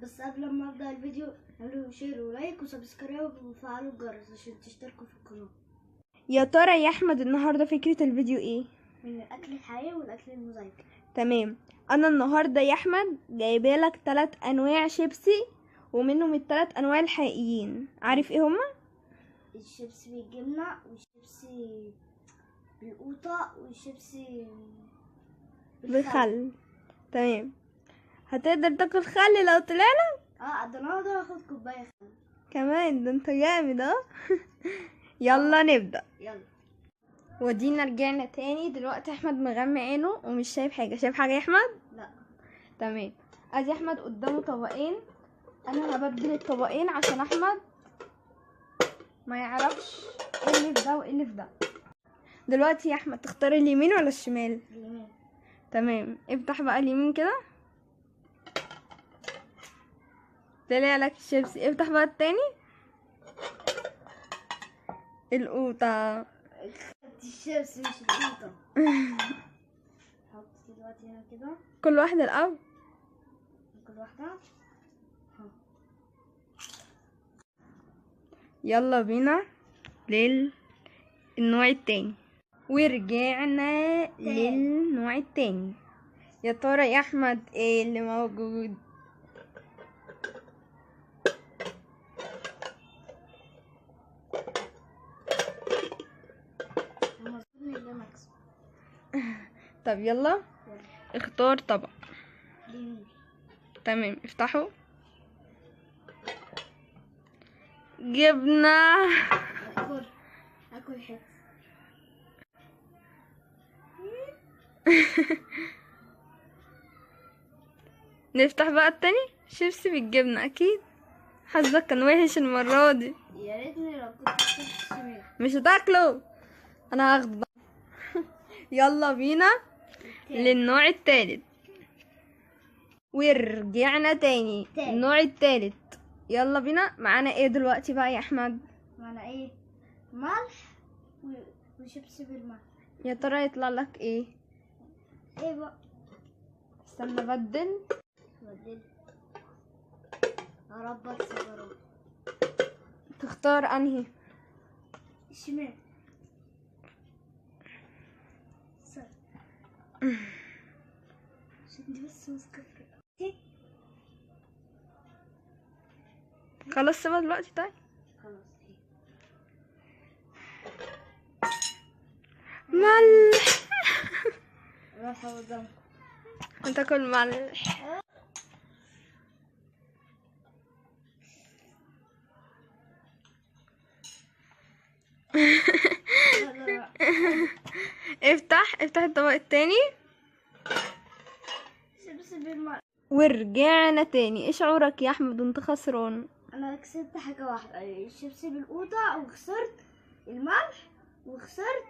بس قبل ما ابدا الفيديو اعملوا share و like و subscribe وفعلوا الجرس عشان تشتركوا في القناة. يا ترى يا احمد النهارده فكرة الفيديو ايه؟ من الاكل الحقيقي والاكل المزيف. تمام. انا النهارده يا احمد جايبه لك 3 انواع شيبسي، ومنهم ال3 انواع الحقيقيين. عارف ايه هما؟ الشيبسي بالجبنه والشيبسي بالقوطه والشيبسي بالخل. تمام. هتقدر تاكل خل لو طلع لك؟ ده انا اقدر اخد كوباية خل كمان. ده انت جامد. يلا نبدا. يلا. ودينا رجعنا تاني. دلوقتي احمد مغمى عينه ومش شايف حاجة. شايف حاجة يا احمد؟ لا. تمام. ادي احمد قدامه طبقين. انا هبدل الطبقين عشان احمد ما يعرفش ايه اللي في ده وايه اللي في ده. دلوقتي يا احمد تختار اليمين ولا الشمال؟ اليمين. تمام. افتح بقى اليمين كده، طلع لك الشيبسي. افتح بقى التاني، القوطه. الشيبسي مش القوطه. حط دلوقتي هنا كده كل واحدة الاول. كل واحدة. يلا بينا للنوع التاني. ورجعنا للنوع التاني. يا ترى يا احمد ايه اللي موجود؟ طب يلا اختار طبق. تمام. افتحه. جبنة. اكل حتة. نفتح بقى التاني، شيبسي بالجبنة. اكيد حظك كان وحش المرة دي. يا ريتني لو كنت شيبسي. مش هتاكله، انا هاخده. يلا بينا للنوع التالت. ورجعنا تاني النوع التالت. يلا بينا. معانا ايه دلوقتي بقى يا احمد؟ معانا ايه؟ ملح وشيبسي بالملح. يا ترى يطلع لك ايه؟ ايه بقى؟ استنى بدل. يا رب اكسب يا رب. تختار انهي؟ الشمال. عشان دي بس ماسكه. خلاص سيبها دلوقتي. طيب خلاص. ملح. راح قدامكم. هتاكل ملح. افتح الطبق التاني. ورجعنا تاني. ايه شعورك يا احمد وانت خسران؟ انا كسبت حاجة واحدة، الشيبسي بالقوطه، وخسرت الملح، وخسرت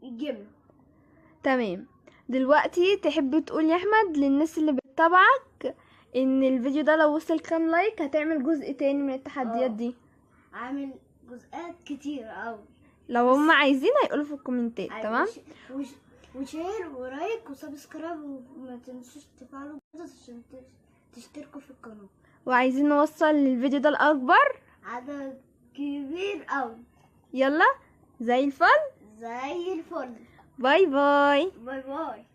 الجبنة. تمام. دلوقتي تحب تقول يا احمد للناس اللي بتتابعك ان الفيديو ده لو وصل كام like هتعمل جزء تاني من التحديات دي؟ عامل جزءات كتير قوي. لو هم عايزين هيقولوا في الكومنتات. تمام. و share و like و subscribe، وما تنسوش تفعلوا الجرس عشان تشتركوا في القناة. وعايزين نوصل للفيديو ده الاكبر عدد كبير قوي. يلا زي الفل. زي الفل. bye bye. bye bye.